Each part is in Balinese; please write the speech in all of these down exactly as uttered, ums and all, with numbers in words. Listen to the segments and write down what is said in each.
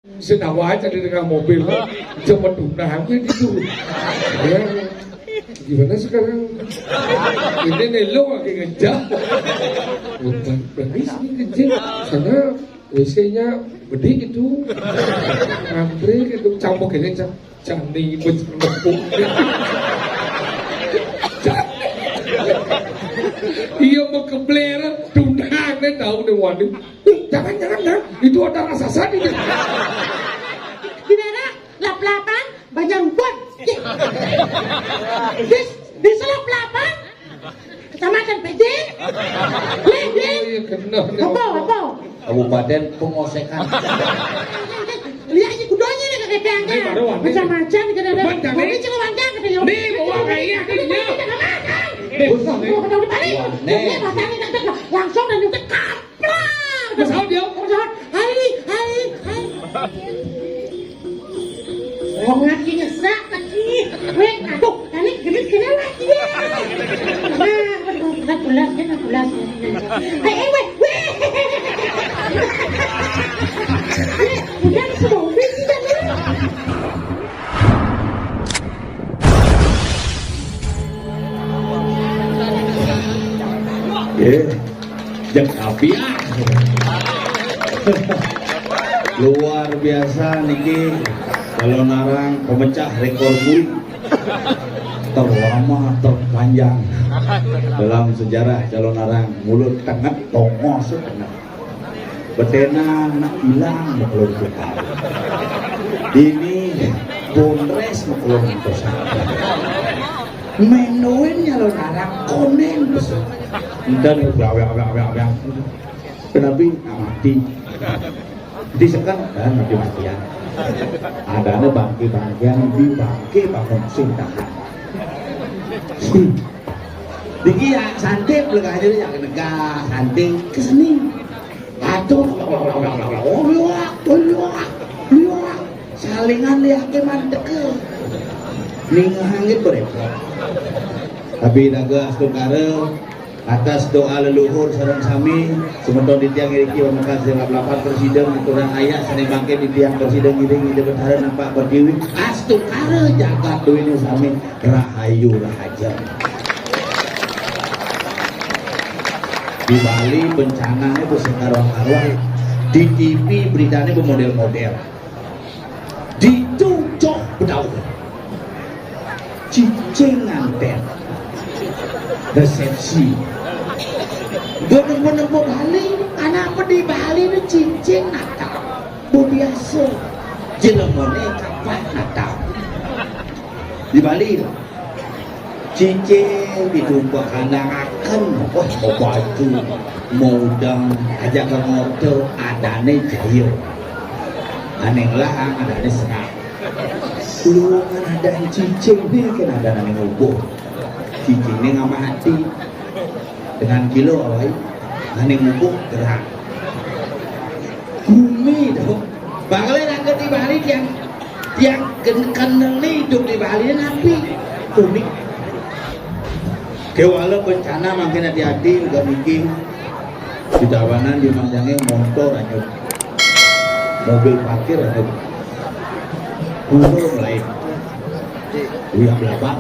Sing wae di tengah mobil, cuma tunang gitu. Ya, gimana sekarang? Ini nih lo lagi ngejar. Bukan, berarti sini ngejar. Sana W C-nya gede gitu. Antre gitu, campur ini, cang. Cang nih, bos, nempuk. Iya, mau kebleran, tunang deh, tahu deh, waduh. "Uh, jangan, jangan, jangan. Itu ada raksasa di situ." Di daerah lap-lapan, Banjar Ubon. Di, di selap lapan, Kecamatan P J. Leh, leh. Oh, iya, kena. Apa, apa? Kabupaten Pengosekan. Lihat si kudonya nih, kakek. Ini baru, Wan. Macam-macam, kita ada. Wan, jangan. Ini cuma Wan, jangan, katanya. Nih, bawa kayak ini, ini, ini, ini, ini. Nih, Wan, nih. Nih, Wan, nih. Nih, Wan, nih, nih, nih. Langsung dan itu kaplak. Pesawat dia. Pesawat. Hai, hai, hai. Wong lagi nyesak lagi. Weh, aduh, tadi genit kena lagi ya. Nah, betul, betul, betul, betul. Eh, eh, weh, weh. Eh, udah, sudah, udah, udah, udah. Eh, jeng apian. Luar biasa niki, Calonarang pemecah rekor muri terlama, terpanjang dalam sejarah Calonarang. Mulut tenget, tongos tenget. Betena nak ilang, maklum kita. Ini bondres, maklum kita. Mendoin Calonarang, konen. Entar, awe, awe, awe, awe. Kenapa? Nak mati. Disekan, kan mati-matian. Adanya bangke-bangkean, di bangke bangun sing tahan. Diki ya, santai, pelegahnya ya, negah, santai, ke sini. Aduh, liwak, liwak, liwak. Salingan liake manteke. Ningehang gitu repot. Tapi naga astungkara, atas doa leluhur sareng sami, semeton titiang iriki pamekas sing lap-lapan presiden aturan ayah sane mangke titiang presiden ngiring Ida Betara nampak pertiwi. Astungkara jagat duwene sami rahayu rahaja. Di Bali bencana itu sekaruan-karuan. Di T V beritane bermodel-model. Dicucuk bedau. Cicing nganten. Resepsi. Bono-bono Bali, anak di Bali itu cicing Natal. Bu biasa. Jelemone kapan Natal. Di Bali itu. Cicing ditumpah kandangaken, wah, mau baju, mau udang, aja ke ngoto, adane jaya. Aning lahang, adane serak. Luangan adan cicing, nih, kan ada nang ngubuh. Cicing nih ngamah hati. Dengan kilo, awai. Aning ngubuh, gerak. Bumi, dong. Bakal ada di Bali yang Tiang ken-, kendel nih hidup di Bali ini napi? Unik. Kewala bencana makin hati-hati, udah mikir. Di Tabanan di Manjange motor aja. Mobil parkir aja. Motor lain. Uya belabang.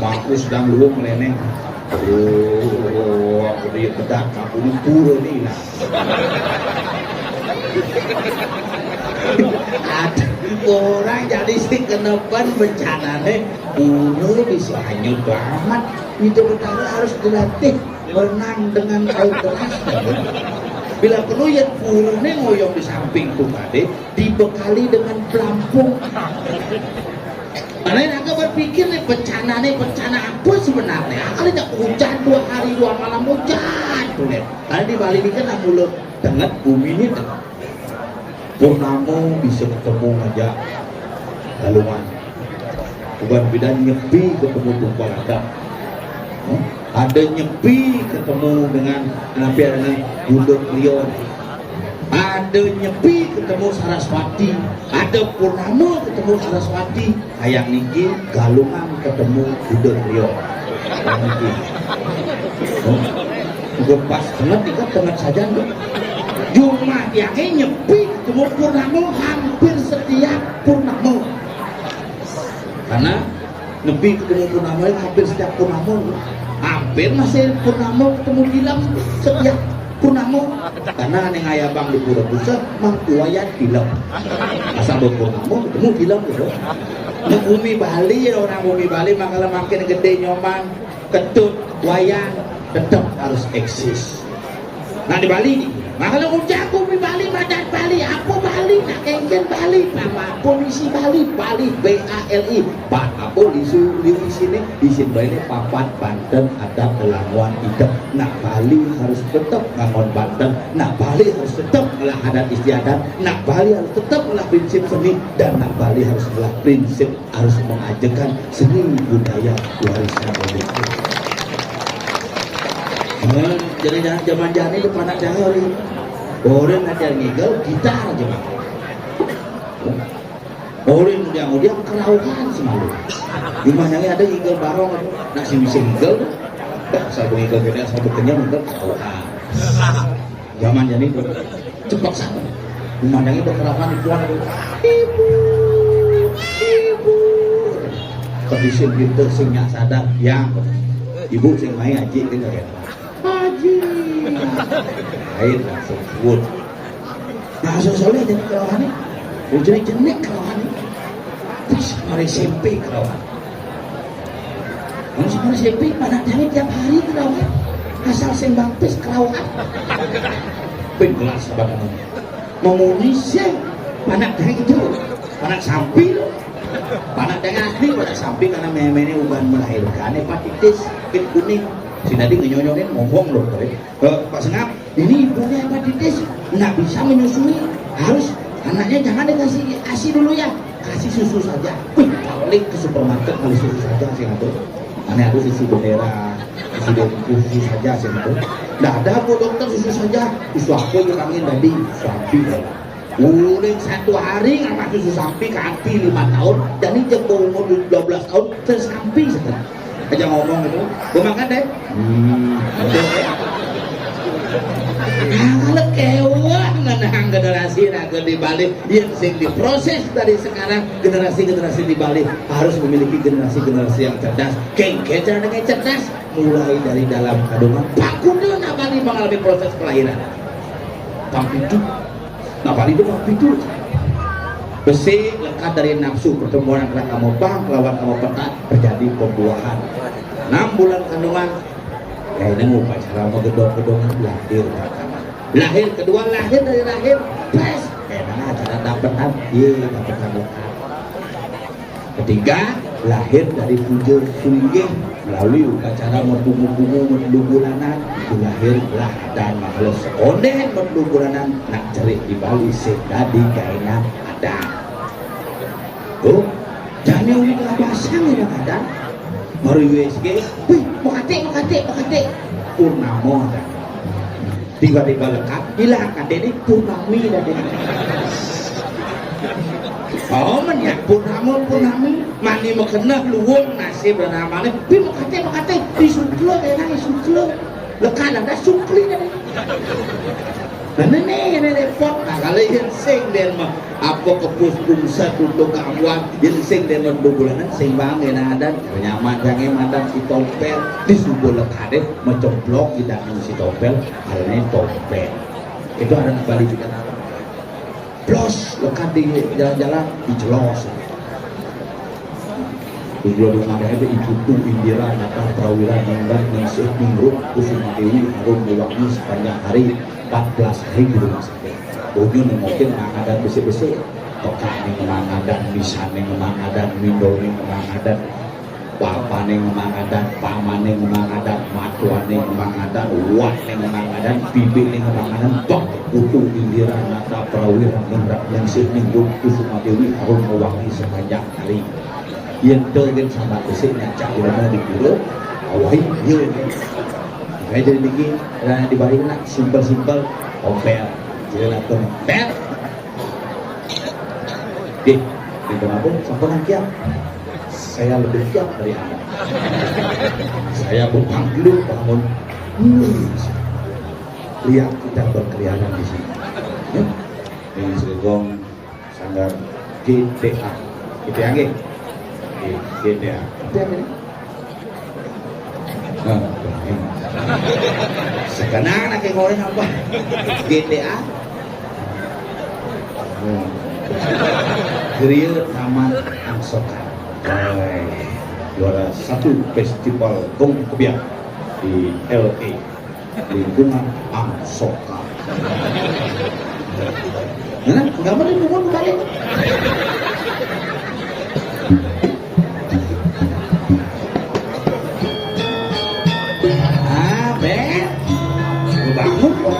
Mangku sedang luwung meleneng. Oh, aku dia bedak, aku ini pura ni lah. Ada orang jadi sing kenepen bencana nih. Pura bisa hanyut amat. Itu perkara harus dilatih berenang dengan air deras. Bila perlu ya pura nih ngoyong di samping tuh tadi. Dibekali dengan pelampung. Karena yang agak berpikir nih bencana nih bencana apa sebenarnya? Kali tak hujan dua hari dua malam hujan tuh nih. Karena di Bali ini kan mulut tenget bumi ini tenget. Purnamo bisa ketemu aja laluan. Bukan beda nyepi ketemu tumpang ada. Hmm? Ada nyepi ketemu dengan napi dengan gunduk lion. Ada Nyepi ketemu Saraswati, ada Purnama ketemu Saraswati, kayak niki Galungan ketemu Buda Trio. Kayak niki. Oh. Udah pas banget nih kan, banget saja tuh. Jumah tiangnya Nyepi Ketemu purnama hampir setiap purnama. Karena lebih ketemu purnama hampir setiap purnama. Hampir masih purnama ketemu film setiap purnama. Karena ning ayah bang di Pura Pusat, mang tuayan film. Asal purnama ketemu film gitu. Nah, bumi Bali, orang bumi Bali, makanya makin gede nyoman, ketut, wayang, tetap harus eksis. Nah, di Bali nih, makanya aku jago di Bali, madat Bali, apa Bali, nak kengken Bali, apa polisi Bali, Bali, B A L I, Pak apa lisu liu isine, isin Bali ini papat banten adat lelamuan idep. Nak Bali harus tetap ngangon banten, nak Bali harus tetap ngelah adat istiadat, nak Bali harus tetap ngelah prinsip seni, dan nak Bali harus ngelah prinsip harus mengajarkan seni budaya warisan Indonesia. Jadi zaman jani depan aja hari orang aja ngigel gitar aja. Orang yang udah kerauhan semalu. Gimana ada ngigel barong, nasi bisa ngigel. Sabu ngigel gede, sabu kenyang ngigel kerauhan. Zaman jani cepat sana. Memandangnya berkerapan di tuan itu. Ibu, ibu. Kondisi gitu sing nyak sadar, yang ibu sing main aji gitu ya. Aji. Lain langsung sebut. Nah, so soleh jadi kerawannya. Ujungnya jenek kerawannya. Terus mari simpi kerawan. Kamu semua simpi pada cari tiap hari kerawan. Asal sing baptis kerawan. Ping gelas sabar kamu. Memuni sing panak dari itu. Panak sampi lo. Panak dengan asli pada sampi karena meme ini uban melahirkan hepatitis kuning. Si tadi ngenyonyokin ngomong loh, eh, Pak Sengap, ini ibunya hepatitis, nggak bisa menyusui, harus anaknya jangan dikasih asi dulu ya, kasih susu saja. Wih, paling ke supermarket beli susu saja sih ngatur. Aneh aku susu bendera, susu dengku, susu saja sih ngatur. Nggak ada bu dokter, susu saja. Susu apa yang panggil tadi? Susu api. Uling satu hari nggak masuk susu api, kanti lima tahun, jadi jam umur dua belas tahun tersampi sekarang. Aja ngomong itu, gue makan deh. Hmm. Nah, kalau kewah ngenang generasi raga di Bali yang sing diproses dari sekarang, generasi-generasi di Bali harus memiliki generasi-generasi yang cerdas. Kengke cara dengan cerdas, mulai dari dalam kandungan. Pak Kuda nak Bali mengalami proses kelahiran. Pak Kuda. Nah, Bali itu Pak Kuda. Besi lekat dari nafsu pertemuan antara kamu bang lawan kamu petak terjadi pembuahan. Enam bulan kandungan, ya ini upacara mau gedong-gedongan lahir pertama. Lahir kedua, lahir dari rahim, pres. Ya nah, acara dapetan, iya dapetan lekat. Ketiga, lahir dari puja sulinggih melalui upacara mepungu-pungu mendelubulanan, itu lahir lah dan makhluk sekonden mendelubulanan nak cerik di Bali sing dadi gaenan adat. Tuh, jane umi kelabasang ya adat. Baru U S G, wih, makatik, makatik, makatik. Purnama adat. Tiba-tiba lekat, hilang kan ini Purnami dan ini. Oh, menya Purnama, Purnami, mani mekena luwung nasib dan namanya. Pi mekate, mekate, di sutlo, enak di sutlo. Lekat ada sukli dan ini. Nah, ini, ini repot. Nah, kalau yang sing dan mah, apa kepus pungsa tutuk kawan, yang sing dan mah dua bulanan, sing bang, enak ada, nyaman, jangan madan si tompel, di subuh lekade, mencemplok di dalam si tompel, akhirnya tompel. Itu ada nak balik juga. Plus, lekat di jalan-jalan, dijelos. Tujuan rumah itu Iputu, Indira, Nata, Prawira, Ningrat, Ningsih, Ningrum, Kusuma Dewi, Harum, Mewangi sepanjang hari, empat belas hari di rumah sakit. Bunyi nengokin mangadan besi-besi. Pekak ning mangadan, misan ning mangadan, mindol ning mangadan. Bapane ngemang adat, pamane ngemang adat, matuane ngemang adat, uwahne ngemang adat, bibine ngemang adat, bek putu, indira, nata, prawira, ningrat, ningsih, ningrum, kusuma dewi, harum, mewangi sepanjang hari. Yen to yen sambat besik nyacak ilmu di guru, awai, iya ini. Makanya jadi niki, karena di Bali nak simpel-simpel, ompel. Jadi nak ompel. Nggih, nggih, sampun kiat. Saya lebih kiat dari Anda. Saya bukan dulu bangun. Hmm. Lihat kita berkeliaran di sini. Ya. Sregong Sanggar G T A. G T A nggih? Nggih, G T A. G T A nggih? Nah, sekarang anak yang ngoreng apa? G T A. Hmm. Geria Taman Angsoka. Hai, juara satu festival gong kebiak di L A. Lingkungan Angsoka. Nah, gambar ini mau balik. Ah, Ben. Lu bangun kok.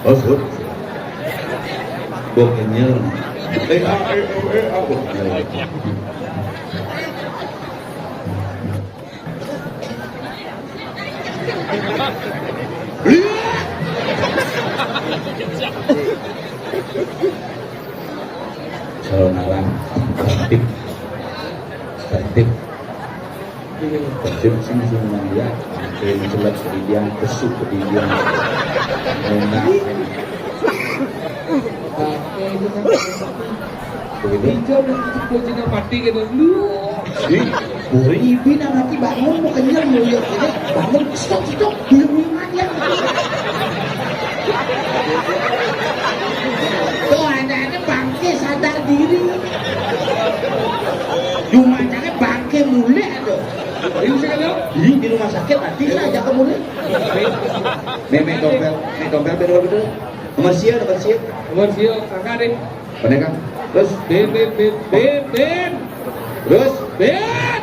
Bos, bos. Bos kenyal. Eh, ah, eh, eh, eh, ah, bos kenyal. Kalau ngaran tertib, tertib, tertib sing sing mangga, sing celep kedidian, kesu kedidian, nona. Begitu. Ija udah cukup cina mati gitu. Lu. Ih, buri ibi nang mati bangun, mau kenyal, mau lihat ini. Bangun, stop, stop, buyung, buyung aja. Tuh, ada-ada bangke sadar diri. Cuma jangan bangke mulai ada. Ini saya tahu. Ih, di rumah sakit mati lah, jaga mulai. Memek dompel, memek dompel, betul, betul. Nomor sia, nomor sia. Nomor sia, kakak deh. Pendekar. Terus? Ben, ben, ben, ben, ben. Terus? Ben.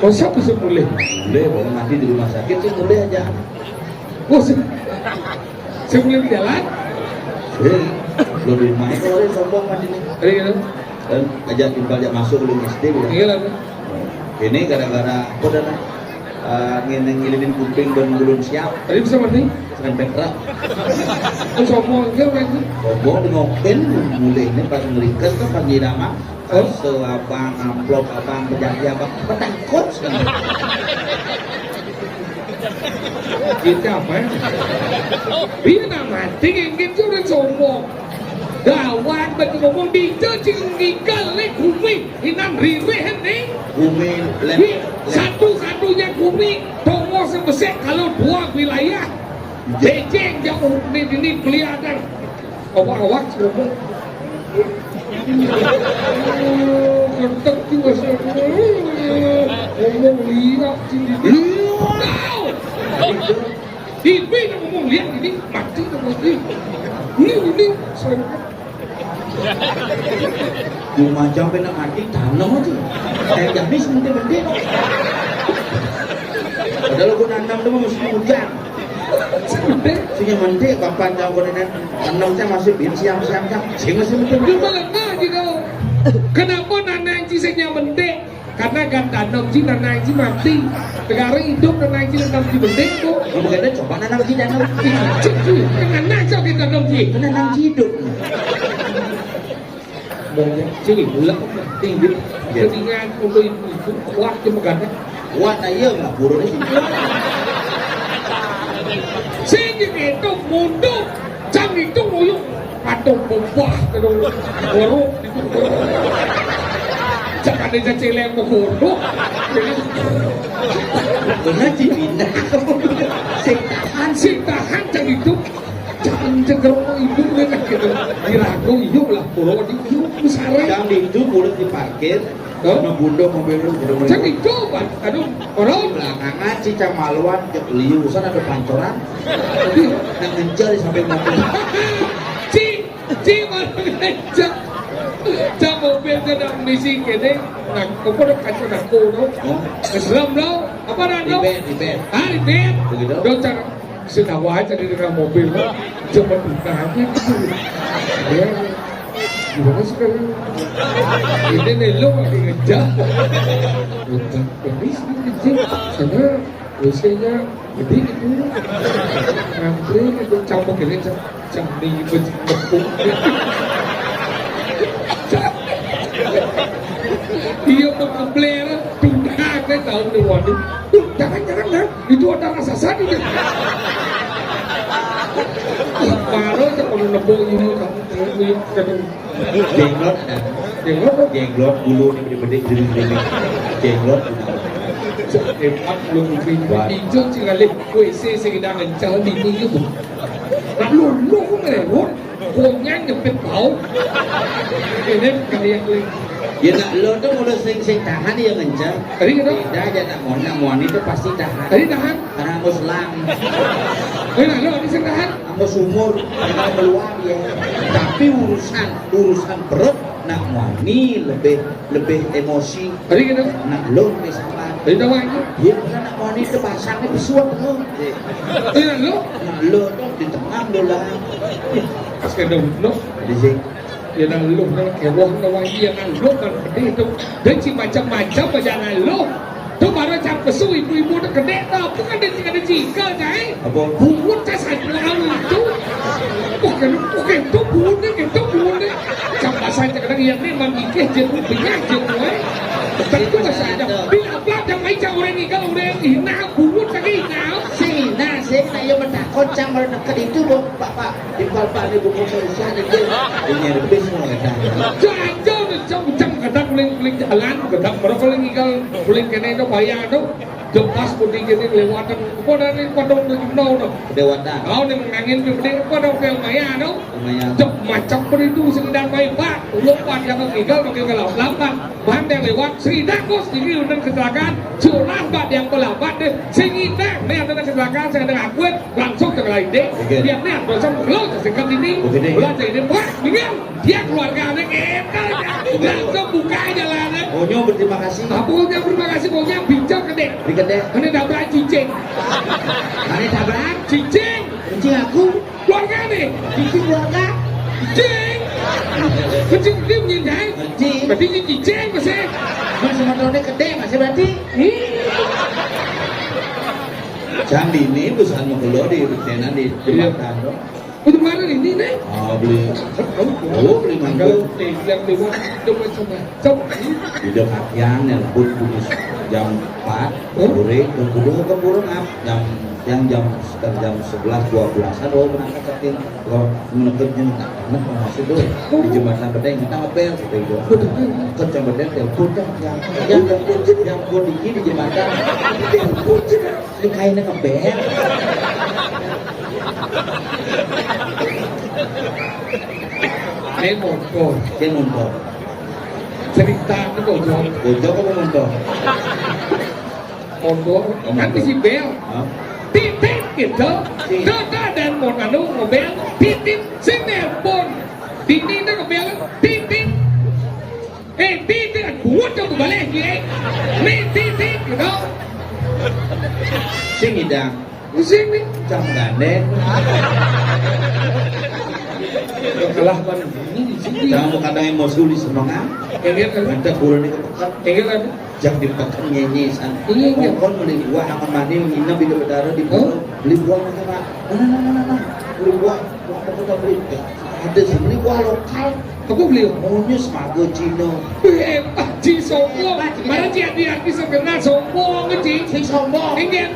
Oh, siapa sih mulai? Mulai, baru mati di rumah sakit sih mulai aja. Oh, sih. Sing mulai di jalan? Eh, lo di rumah itu orang sombong kan ini. Iya gitu. Dan aja timbal aja masuk belum S D bilang. Iya lah. Ini gara-gara apa dah? Eh, ngene ngilinin kuping dan belum siap. Tadi bisa mati? Sampai kerak. Itu sombong ke orang itu. Sombong di ngokin mulai ini pas ngerikas kan pagi nama. Oh, so abang amplop abang penjati abang petakut sekali. Kita apa ya? Dia nak mati ngene orang sombong. Gawat, bagi ngomong dija cing ngigal le gumi, inan ririh ning. Gumi le-, Wi, le-, satu-satunya gumi, tongos sing besik kalau dua wilayah. Beceng jauh ni dini beliadan. Awak-awak ngomong. Oh, kentek juga saya. Ngomong liak sini. Liak. Tahu. Ibu nak ngomong liak ini mati tu mati. Ini, ini, saya. Cuma jam nak mati, tanam aja. Saya jadi sementik-mentik. Padahal aku nanam tu mesti hujan. Sementik. Sing mentik, kapan jam aku nanam? Tanam saya masih bin siang-siang, siang. Saya masih mentik. Cuma lengah je kau. Kenapa nanam sing mentik? Karena kan tanam ji, nanam ji mati. Sekarang hidup, nanam ji, nanam ji bending tu. Kalau begitu, coba nanam ji, tanam ji. Cik ji, nanam ji, kita tanam ji. Nanam ji hidup. Banyak ciri, bulat mati gitu. Ya. Ketinggalan untuk ibu-ibu, kuat je makan. Kuat aja lah, burung ni. Sing gitu, mundur. Cang itu nguyuk. Aduh, bebah, aduh. Borok, itu borok. Cang ada cacileng ke borok. Benar, Cik Bina. Sing tahan, sing tahan, cang itu. Cang ceger ibu, gitu. Diragu, iyuk lah, borok, di iyuk, besar. Cang itu mulut diparkir. Hah? Ana bundung mobil lu, bundung. Cek ijo, Pak. Aduh, orang. Belakangan si Camaluan cek liu, sana ada pancoran. Aduh. Nang ngejar sampai mobil. Ci, ci malah ngejar. Cak mobil kena misi kene. Nah, apa dah kaca nak kono? Oh. Keselam lo. Apa dah lo? Ribet, ribet. Ah, ribet. Begitu. Lo cara Senawa aja di tengah mobil, cuma ditanya gitu. Ya, gimana sih kalian? Ini nih lo lagi ngejar. Udah, ini sih kecil, karena usianya gede gitu. Ngantri gitu, campur gini, cam, cam di bejepuk. Iya, berkebler, pindah, saya tahu nih, waduh. Duh, jangan, jangan, jangan. Itu ada raksasa di dia. Baru aja kalau nebok ini, kamu tahu, kamu. Jenglot, kan? Jenglot, jenglot, bulu ni bedik-bedik, bedik-bedik. Jenglot. Empat puluh rupiah. Wah. Ijo cing alih W C sing ngencal di itu. Nak lulu, aku ngerewot. Konyang nyepit bau. Ini kali yang lain. Ya nak lo tu kalau sing, sing tahan ya ngencar. Tadi gitu. Beda aja nak mau, nak mau ni tu pasti tahan. Tadi tahan. Karena mau selang. Eh, nak lo ni sing tahan. Sama sumur, sama keluar ya. Tapi urusan, urusan perut nak mau ni lebih, lebih emosi. Tadi gitu. Nak lo lebih sabar. Tadi tahu aja. Ya bukan nak mau ni tu pasang ni pesuat lo. Tadi nak lo. Nak lo tu di tengah lo lah. Pas ke dong, lo. Jadi sih. Ya nang luh nang kewong nang wangi ya nang luh nang pedih tu. Dan si macam-macam aja nang luh. Tu baru cak pesu ibu-ibu tu kedek tu. Apa kan dia tinggal dia jika jai? Apa? Bungut cak satu orang itu. Wah, kan, wah, kan tu bungut ni, kan tu bungut ni. Cak pasal cak kadang yang ni memikir je tu, bengah je tu, eh. Tentu pasal ada. Bila apa yang mai cak orang ni, kalau orang ni, nah, bungut cak ni, nah. Sing, nah, sing, nah, yang menakut cak orang dekat itu, Pak, Pak. Di Palpa ni buku susah ni, Cil. Ini ada bis mau datang. Jajal ni, jam-jam kadang kuling-kuling jalan, kadang baru kuling igal, kuling kene tu bayar tu. Jepas putih kene lewatan. Apa dah ni padang tu jumlah tu? Lewatan. Kau ni mengangin tu, ni apa dah hotel maya tu? Maya. Jep macam pun itu sekedar baik, Pak. Ulung pan yang igal pakai gelap lambat. Bang dia lewat, Sri Dakus ini udah kecelakaan. Curah, Pak, yang pelambat deh. Sing indah, ni ada kecelakaan, saya ada akun. Langsung ke lain deh. Oke. Dia ni langsung keluar ke singkat ini. Oke, deh. Belanja ini, wah, ini dia keluarga ada kita. Langsung buka jalannya. Onyo berterima kasih. Apa punya terima kasih punya bincang kedek. Di kedek. Ini tabrak cicing. Ini tabrak. Cicing. Cicing aku. Keluarga ni. Cicing keluarga. Cicing. Cicing dia punya jai. Cicing. Berarti ini cicing masih. Mas motornya kedek masih berarti. Hmm. Candi ni pesan mau keluar di tenan di jembatan tu. Udah mana ini nih? Oh, beli. Oh, beli mangga. Nih, yang lima, itu macam-macam. Udah kakian nelpon bunyi jam empat, sore, dan kudu ke burung, ah. Jam, yang jam, sekitar jam sebelas, dua belasan, oh, berangkat, saking, oh, menekep jam, nah, enak, masih tuh, di jembatan Bedeng, kita ngebel, kita itu. Ke jembatan, telepon, kan, yang, yang, yang, yang, yang, di jembatan. Telepon, kan. Ini kayaknya ngeband. Ini motor. Ini motor. Cerita itu bojong. Bojong apa motor? Motor. Oh, kan motor. Bisi bel. Hah? Titit gitu. Iya. Dada dan mau anu ngebel. Titit. Si nelpon. Titit itu ngebel. Titit. Eh, titit, buat aku balik, ya. Nih, titit, gitu. Sing idang. Sing, nih. Cang gandeng. Kalah, Pan. Ini di sini. Kamu kadang emosi uli semangat. Enggak, kan? Nanti kurang di kepekat. Enggak, kan? Jang di pekat nyanyi, san. Iya, iya. Kongkon beli buah, sama mani, nginep di Betara, di Hah? Beli buah, mana, Pak? Mana, mana, mana? Beli buah, buah apa kita beli? Ada sih, beli buah lokal. Apa beli? Monyet, semago Cina. Wih, hebat, Ci, sombong. Hebat, Ci. Mana Ci, hati-hati segenap sombong, Ci. Si sombong. Ini.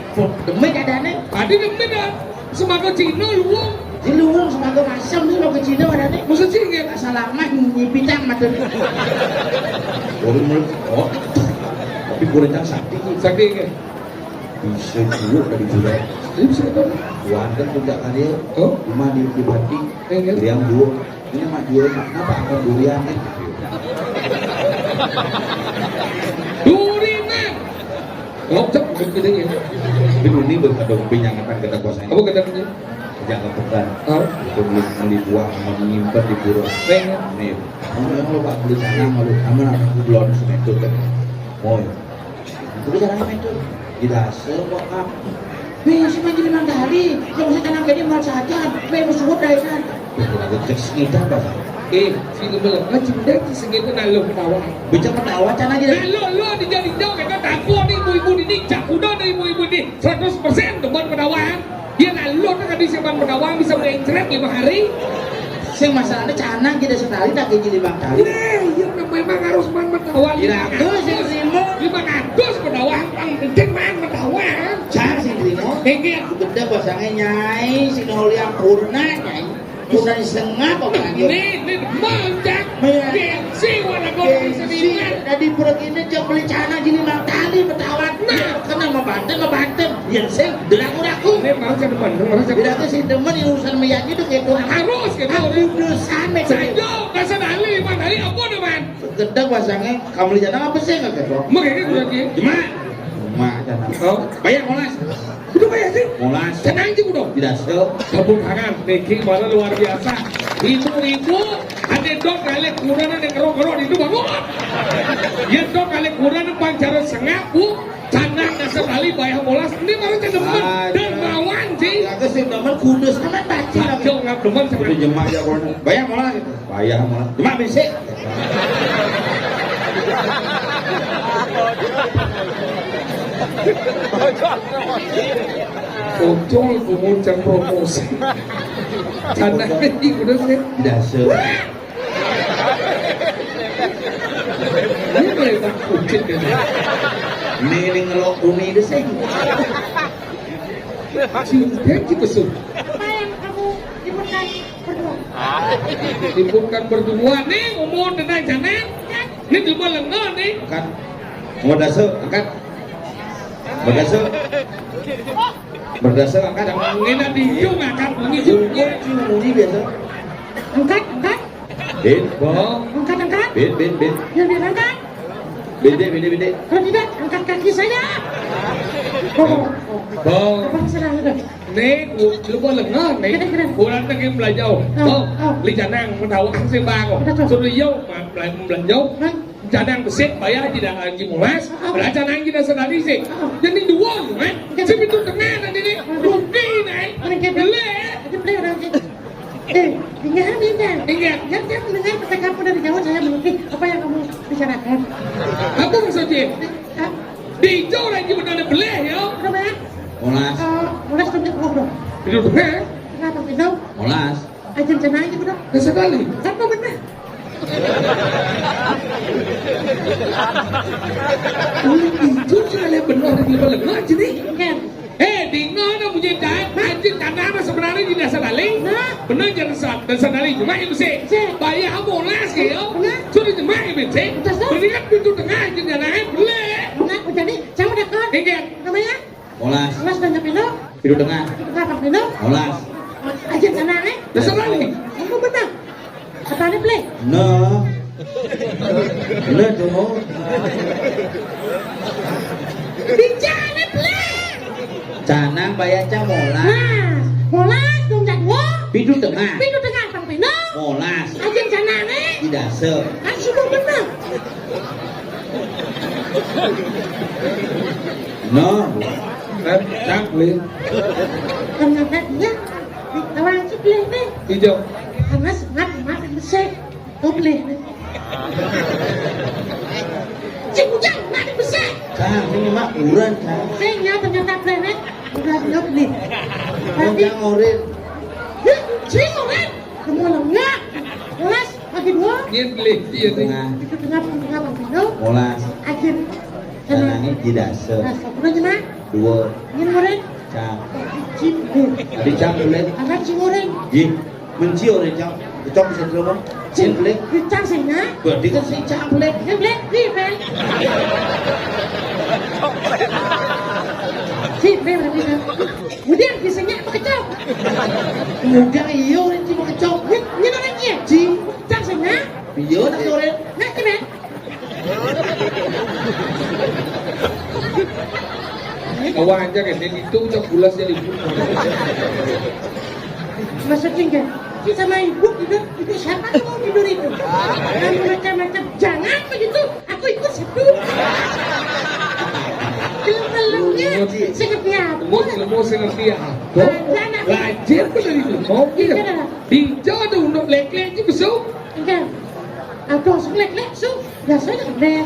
Demen adanya. Tadi demen, ah. Semago Cina, luwung. Di luwung semago masem, semago Cina adanya. Maksud Ci, ini. Asal lama, nyipi cang, mata. Baru mulai, oh. Tapi kurang cang sakti, Ci. Sakti, ini. Bisa juga dari bulan. Ini bisa tahu. Wonten puncak karya. Oh? Rumah di, di Bati. Iya. Yang dua. Ini mak dua, mak. Kenapa akan durian, nih? Durian. Locok, begitu ya. Tapi ini berkadang pinyangetan kita kuasanya. Apa katanya? Jaga pekan. Oh. Itu beli, beli buah, mau menyimpan di pura. Iya. Nih. Kamu yang lo, Pak, beli tanah, malu. Kamu nak belum semetu, kan? Oh, iya. Tapi jangan main tuh. Tidak semua kak. Nih, si main jadi mandali. Yang usah tanam jadi mal saja. Nih, mau sebut dari kan. Kita cek sekitar, Pak. Eh, si lu belum kan cinta, si segitu nah lu ketawa. Bicara ketawa, cana aja. Nah, lu, lu dijadi jauh, mereka takut nih, ibu-ibu ini, cak udah nih, ibu-ibu ini. Seratus persen demen ketawa. Dia lalu kan tadi siapa ketawa bisa mencret lima hari. Sing masalahnya canang kita sekali tak gaji lima kali. Nah, iya kan memang harus man ketawa. Tidak, aku sing terima. Lima ratus ketawa, paling penting man ketawa. Cang sing terima. Ini aku gede pasangnya nyai, si Noli Ampurna, nyai. Purna sengap apa lagi? Ini, ini mantap. Iya. Gengsi warna kau bisa. Gengsi. Tadi pura ini jam beli canang gini mang tali betawa. Nah. Kena membanten, membanten. Yang sing, deraku-raku. Ini malah saya demen, malah saya. Tidak ada sih demen yang urusan meyaknya itu kayak tuh. Harus gitu. Aku dosa, Mek. Saja, dasar ahli, Pak, ahli apa nih, Man? Gedeg pasangnya, kamu lihat apa sih nggak gitu? Mak, ini udah gini. Cuma, cuma, jangan. Oh. Bayar, molas. Udah bayar sih. Molas. Tenang sih, udah. Tidak sih. Tepuk tangan, Niki malah luar biasa. Ibu-ibu, ada dok, galak, kurang, ada kerok-kerok, itu bangun. Ya, dok, galak, kurang, pancara sengak, Bu. Canang dasar kali bayar molas. Ini baru cedemon. Ah, iya. Dermawan, sih. Ya, aku sih demen kudus, kan baca lagi. Jauh, nggak demen sama. Udah jemak ya, Bang. Bayar molas. Bayar molas. Jemak, berisik. Bocor, kemudian promosi. Canang ini kudus, ya. Dasar. Ini kayak tak kucing ini. Ini, ini ngelok uni deh, sing. Cinta kita, Sun. Apa yang kamu ributkan berdua? Ributkan berdua nih, umur tenang jangan. Ini cuma lengan nih. Angkat. Mau dasar, angkat. Mau dasar. Mau dasar, angkat. Ini nanti hidung angkat, ini hidungnya. Ini biasa. Angkat, angkat. Bin. Bang. Angkat, angkat. Bin, bin, bin. Yang dia angkat. Bin, bin, bin, bin. Kalau tidak, angkat kaki saya. Oh, oh, oh. Bang. Apa salah itu? Nih, lu mau lengah, nih. Keren, keren. Kurang lagi belajau. Oh, bang, oh. Li canang, mau tahu sih, bang. Betul. Suruh yo, ma-, belajau. Hah? Canang besit, bayar tidak lagi mulas. Oh, oh. Lah canang kita sedari sih. Oh, oh. Jadi dua, kan? Iya. Sepitu tengah nanti nih. Oh, oh. Rugi, nih. Keren, keren. Beli. Jadi beli orang sih. Eh, tinggal nih, Bang. Iya. Yang saya mendengar kata kamu dari jauh, saya mengerti apa yang kamu bicarakan. Apa maksudnya? Ah. Di jauh lagi benar beleh, ya. Kenapa, ya? Molas. Eh, molas tunjuk ngobrol. Itu benar. Kenapa? Pindho. Molas. Ajeng cenah aja, Bro. Lah, sekali. Kan mau bener. Itu sekali bener di lima lengah jadi. Kan. Eh, dinga na munyi daet, anjing tanah mah sebenarnya di dasar kali. Nah. Bener jangan sa-, dasar kali cuma ya mesti. Sih. Bayar molas ya. Bener. Sudah cuma ya mesti. Betul, sih. Mendingan pintu tengah anjing tanah beli. Nah, jadi saya udah kan. Iya. Namanya? Molas. Molas dan pindho. Pintu tengah. Pintu tengah, Pak Pindho. Molas. Ajeng cenah, eh. Dasar kali. Kamu bener. Apa nih, Ple? No. No, tuh. Dicana, Ple. Canang bayar ca molas. Nah, molas dong jadwo. Pintu tengah. Pintu tengah, Pak Pindho. Molas. Ajeng cenah, eh. Tidak se. Kan sudah bener. No. Eh, cak, Lin. Ternyata dia orang Cipleh nih. Ijo. Karena sangat mati besar. Cipleh nih. Cik Ujang mati besar. Cang, ini mah kurang, Cang. Saya ternyata Pleh nih. Udah nyop nih. Tapi Ujang orin. Ya, saya orin. Semua lengah. Kelas bagi dua. Dia beli, dia beli. Tengah. Itu tengah, tengah, tengah, tengah. Molas. Ajin. Tanahnya tidak se. Nah, satu lagi, nah. Dua. Ini murid. Cang. Cipin. Tadi cang boleh. Anak cimuring. Ji. Menci orang cang. Kecok bisa dulu, Bang. Cing. Cing boleh. Cang sih, nah. Berarti kan si cang boleh. Ini boleh. Ini boleh. Si boleh berarti, nah. Kemudian bisanya apa kecok? Kemudian iya orang cing kecok. Ini, ini orang cing. Cing. Cang sih, nah. Iya, tak sore. Nah, ini boleh. Awa aja kan, dan itu ucap bulas jadi. Maksudnya enggak? Sama ibu tidur, itu siapa tuh mau tidur itu? Kamu macam-macam, jangan begitu. Aku ikut satu. Belum-belumnya, Emosi. Sengepnya apa? Emosi, emosi ngerti apa? Ada anak. Rajin tuh dari itu. Oke. Iya. Dijak tuh untuk lek-lek itu besok. Enggak. Atau sing lek-lek su. Biasanya lek.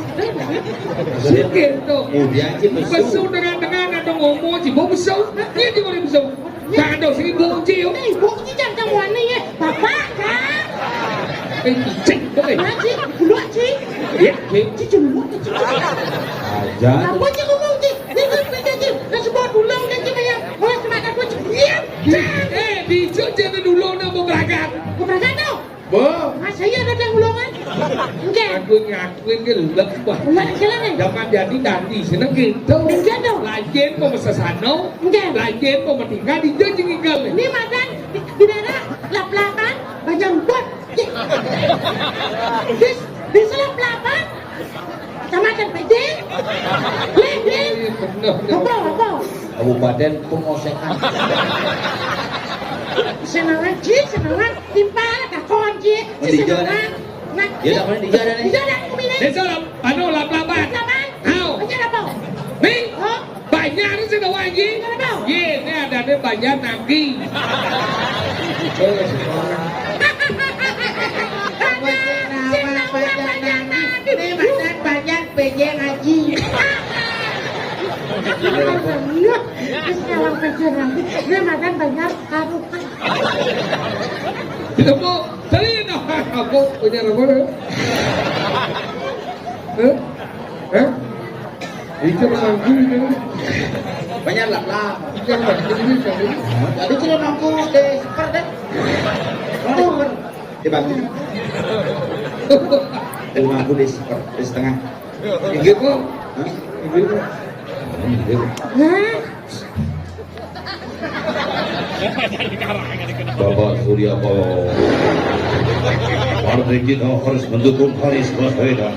Sugih to. Mudian ki mesu. Mesu tengah-tengah ada ngomong, ci, "Mbok mesu." Iya, ci, "Mbok mesu." Gak ada sing ibu, ci, yo. Eh, ibu, ci, jangan kamu aneh, ya. Bapak, kan? Eh, cek, boy. Nah, ci, dulu, ci. Iya, ci. Ci, dulu, ci. Aja. Apa, ci, ngomong, ci? Ini kan beda, ci. Nah, sebuah dulang, kan, ci, kayak, oh, cuma aku, ci. Iya. Eh, bijak jangan dulu, nak, mau berangkat. Mau berangkat, tuh. Bo. Mas, saya ada yang ulungan. Enggak. Aku ngakuin ke lu, bah. Enggak, silakan. Zaman jadi dadi, seneng gitu. Enggak dong. Lajin mau mesesano. Enggak. Lajin mau menikah, di janji nginggal. Ini makan di, di daerah lap-lapan, banyak rumput. Di, di selap lapan, Kecamatan Pejeng. Leh, leh. Iya, bener, bener. Apa, apa? Kabupaten Pengosekan. Senangan, Ji, senangan. Timpal, takon, Ji. Mending Senangan. Nah, ya, tak boleh dijada nih. Dijada, aku pilih. Besok, anu, lap-lapan. Lap-lapan. Au. Baca apa? Nih. Oh. Banjar sih, tahu, Ji? Kenapa? Ye, ini ada nih banjar nangki. Ada, sing tahu banjar nangki. Ini banjar, banjar P J ngaji. Terus kalau P J ngaji, dia makan banyak karukan. Itu, Bu, sering, no. Aku punya nomor. Hah? Hah? Itu mangku itu. Banyak lah, lah. Itu mangku itu. Jadi kita mangku deh, super deh. Super. Dibagi. Lima puluh di seper-, di setengah. Inggih, Bu. Hah? Inggih, Bu. Inggih, Bu. Hah? Bapak Surya Paloh. Partai kita harus mendukung Anies Baswedan.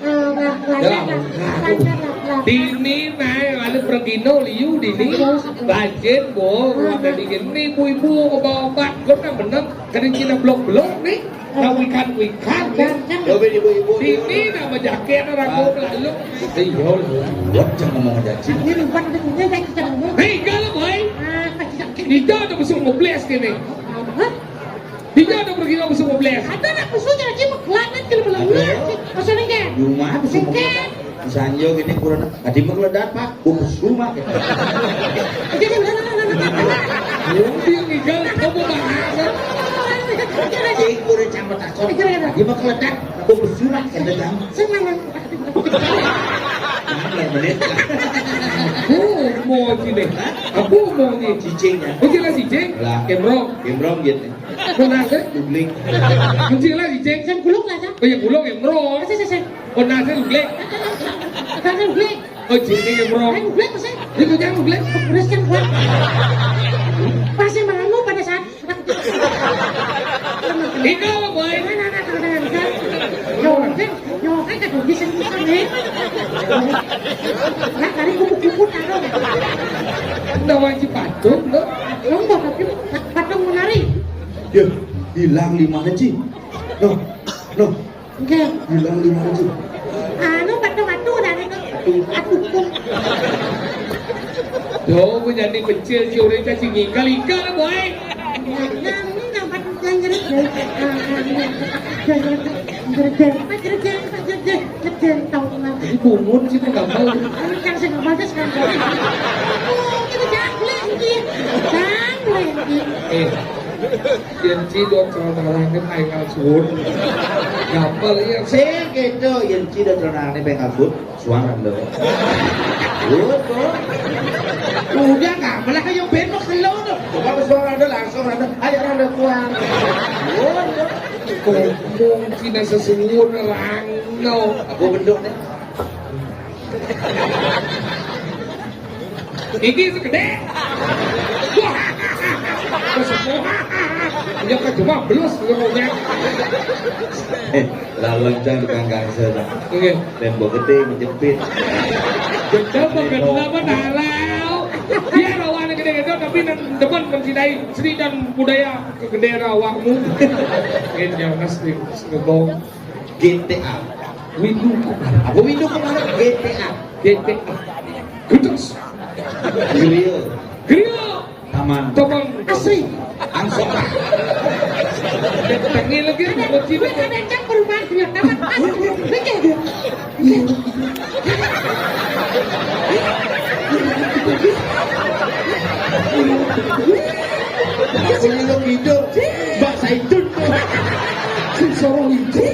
Eh, lah, lancar, lah, lancar, lah, lah. Dini naik lalu pergino liu dini. Lanjut, Bu. Ada di sini ibu-ibu, bapak-bapak, kok tak bener? Kena Cina blok-blok nih. Nah, wikan-wikan nih. Lancar. Coba ibu-ibu. Dini nama jaket orang, ah, mau lalu. Eh, iya, luwet cang ngomong aja, Cing. Ini luwet, udah punya, saya kita ngomong. Hei, enggak lah, boy. Ah, kita. Kita udah besok ngobles gini. Hah? Dija ada pergi langsung ke belas. Ada nak musuh jadi mekelanet kalau belum. Ada. Maksudnya kan? Di rumah, musuh mekelanet. Sanjo gini kurang. Tadi mekelanet, Pak. Bungkus rumah. Jadi, Apa bahasa? Cing, urip campur takon. Dia mah keledak, aku bersurat, keledak. Sing mana? Bener, bener. Aku mau sini. Aku mau nih. Cicing ya. Oh, jelas cicing. Lah. Gembrong. Gembrong gitu. Benar, kan? Dublik. Kunci lah cicing. Kan gulung lah, Cang. Oh, ya gulung, gembrong. Sih, sih, sih. Oh, nasi dublik. Kan dublik. Oh, cicing, gembrong. Kan dublik, sih. Itu jangan dublik. Terus yang kuat. Pasti malammu pada saat Iko, boy. Nah, nah, nah, nah, nah, nah. Yo, kan, yo, kan, kan, bisa, bisa, nih. Nah, dari kupu-kupu, taruh. Ndak wajib patung, loh. Lo mau patung, patung menari. Ya, hilang lima aja. Loh, loh. Nggih. Bilang lima ratus. Anu, batu-batu dari itu. Aduh. Tuh, jadi kecil si urip teh sing ngingkel-ingkel, boy. Nah, ini nang batu yang ngerit, boy. Ah, ah, iya. Ngerit, ngerit, ngerit, ngerit, ngerit, ngerit, tau, nah. Ini bungun sih, teh gampang. Anu, yang sing gampang, sih, sekarang. Oh, ini jangkling, iya. Jangkling, iya. Eh. Yén ci do celana langit aing ngasuhun. Gampang ya. Sing gitu, yén ci do celana langit pengen kabut, suara lo. Udah, udah, gampang lah, ayo ben mau kelo tuh. Coba ke suara lo, langsung ada, ayo ada kuang. Udah. Ngomong cina sesuwun rangno. Aku bendok deh. Iki segede. Wah. Terus semua. Ya kan cuma belus ngomongnya. Eh, lawan cang tukang gangster, Cang. Oke. Tembok gede menjepit. Gede apa gede apa, tahu? Dia rawannya gede-gede, tapi nang depan mencintai seni dan budaya kegede rawamu. Ini yang asli, ngebong. G T A. Windu Kumara. Apa Windu Kumara? G T A. G T A. Gedes. Grill. Grill. Taman. Taman. Asri. Angsora. Tengil lagi, ada, buat sini. Ada yang campur, Mas. Ya, taman. Asri. Betul. Aku nyeluk hidung. Mbak Saitun. Sing soro hidung.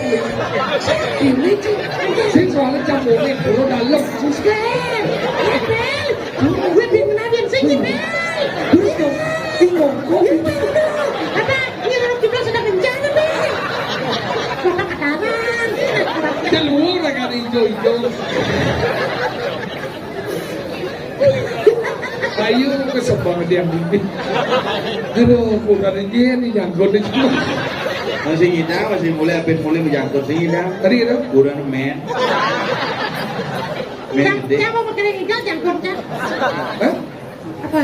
Ini, Cik. Sing soalnya campurnya, bulu dalam. Sus, Ken. Ken. Gue pengen kenalin, sing, Ken. Terus dong, bingung. Kok gitu? Apa? Ini orang jeblos sedang bencana, Ken. Bapak kataran. Keluar kan hijau-hijau. Ayo, kesel banget yang ini. Aduh, kurang ini, ini janggut itu. Masih ngidang, masih mulai, apit mulai menjanggut sih ngidang. Tadi itu? Kurang men. Men Siapa, gede. Siapa mau kena ngidang janggut, Cak? Hah? Apa?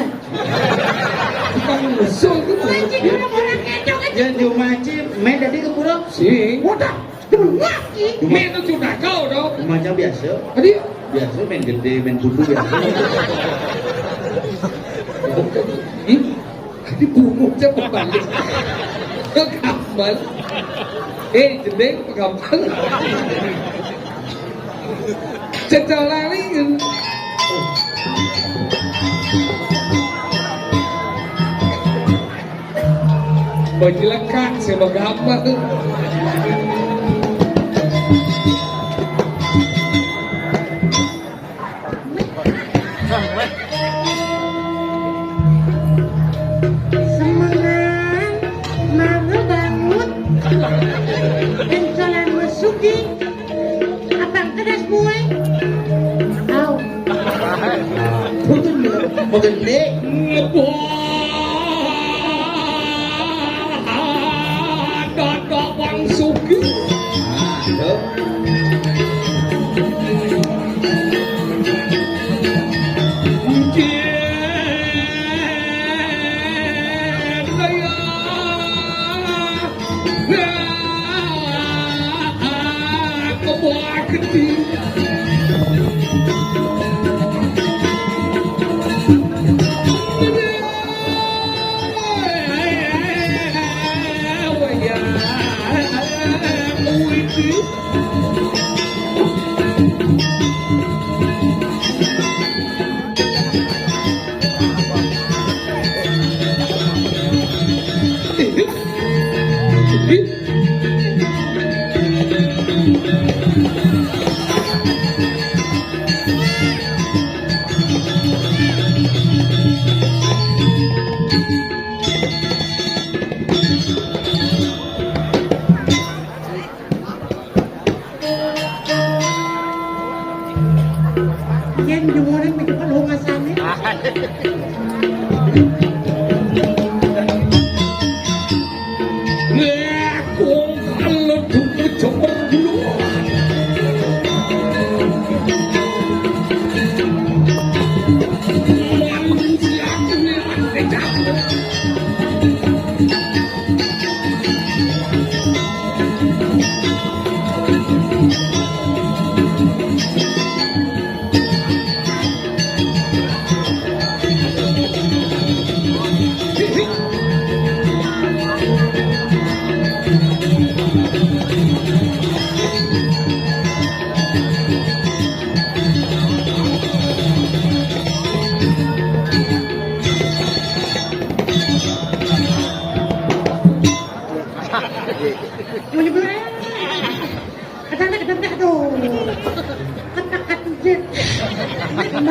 Tukang musuh itu. Wajib orang, orang kecok aja. Yang cuma cip, men tadi ke pura. Sing. Wadah. Dunia, ih. Main tuh sudah kau dong. Macam biasa. Tadi? Biasa main gede, main kudu biasa. Ih, tadi bungut siapa balik? Ke kamar. Eh, jendeng ke kamar. Cecol lali. Baju lekak, saya mau gambar. Semangat, mangga bangun, pencolan masuki, Abang kedas, boy. Au. Betul, betul. Betul, Dek. Ngebuah dadok Bang Sugi. Nah, tuh.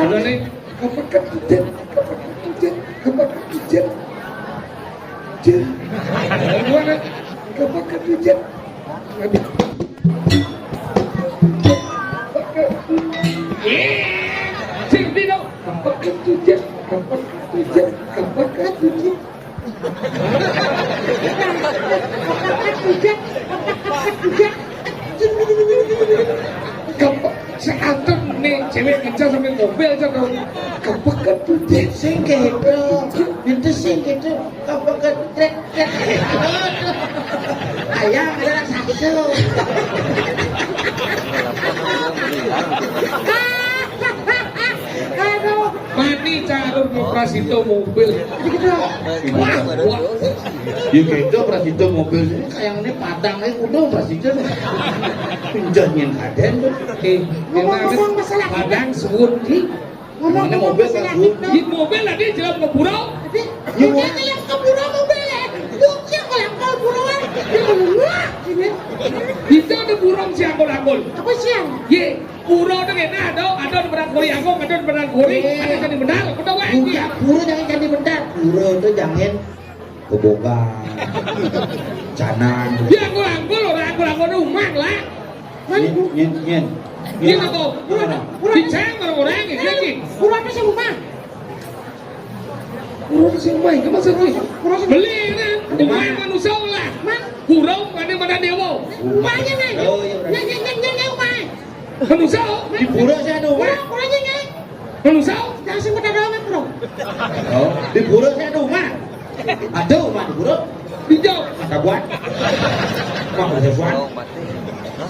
Udah nih. Kepekat tujet, kepekat tujet, kepekat tujet. Jet. Gimana? Kepekat tujet. Sing dino. Kepekat tujet, kepekat tujet, kepekat tujet. Kepekat tujet, kepekat tujet. Kepekat, seanten nih cewek ngejar sampai mobil aja tuh. Kepekat tujet. Sing gitu. Itu sing gitu. Kepekat tujet. Ayang ada satu. Aduh. Mani carun operasi to mobil. Gitu. Wah, wah. Ya gitu operasi to mobil. Kayak ini Padang aja udah operasi to. Pinjam yang kadén tuh. Eh, ngomong-ngomong masalah Padang suwun ki. Ngomong-ngomong mobil masalah itu. Di mobil tadi jelas ke pura. Tapi ya, yang ke pura mobil ya. Yuk, yang ke pura. Ya, wah, ini. Bisa ada burung siang, angkul. Apa siang? Ye. Pura tu kena ada, ada di Padang Kori Agung, ada di Padang Kori, ada Candi Bendar, aku tahu kan? Bukan, pura jangan Candi Bendar. Pura tu jangan keboga. Canang. Ya, angkul-angkul, orang angkul-angkul tu umang lah. Nyen, nyen, nyen. Nyen apa? Pura, pura. Dicang orang-orang ni, lagi. Pura tu siapa umang? Pura tu siapa umang? Kamu siapa? Pura siapa? Beli ni, umang manusia lah. Man? Pura mana mana dewa? Umang ni. Oh, iya, benar. Nyen, nyen, nyen, nyen, nyen, umang. Manusia? Di pura saya ada umah. Pura, pura je, kan? Manusia? Jangan sebut ada orang pura. Oh, di pura saya ada umah. Ada umah di pura? Hijau. Ada buat. Wah, ada buat.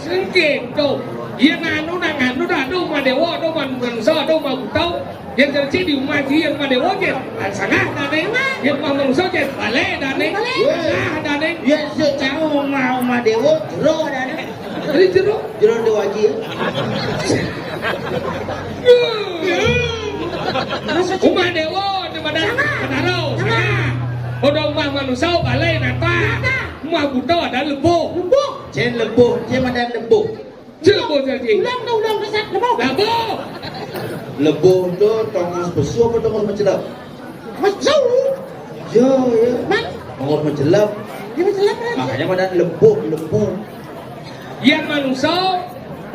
Sengkit tu. Iya, nganu, nak nganu dah ada umah dewa, ada umah manusia, ada umah butau. Yang terci di umah ji, yang umah dewa je. Sangat dah ni. Yang umah manusia je. Balik dah ni. Balik. Dah dah ni. Ya, secara umah, umah dewa, jero dah ni. Jadi jero? Jero dewa ji. Umah dewa di Padang Betara. Sama. Ada umah manusia, balai nata. Nata. Umah buta ada lebuh. Lebuh. Cen lebuh, cen ada lebuh. Cen lebuh, cen lebuh. Ulang, ulang, ulang, ulang, ulang. Lebuh. Lebuh tu tongos besu apa tongos mencelep? Besu. Ya, ya. Mat. Tongos mencelep. Dia mencelep kan? Makanya pada lebuh, lebuh. Yang manusia,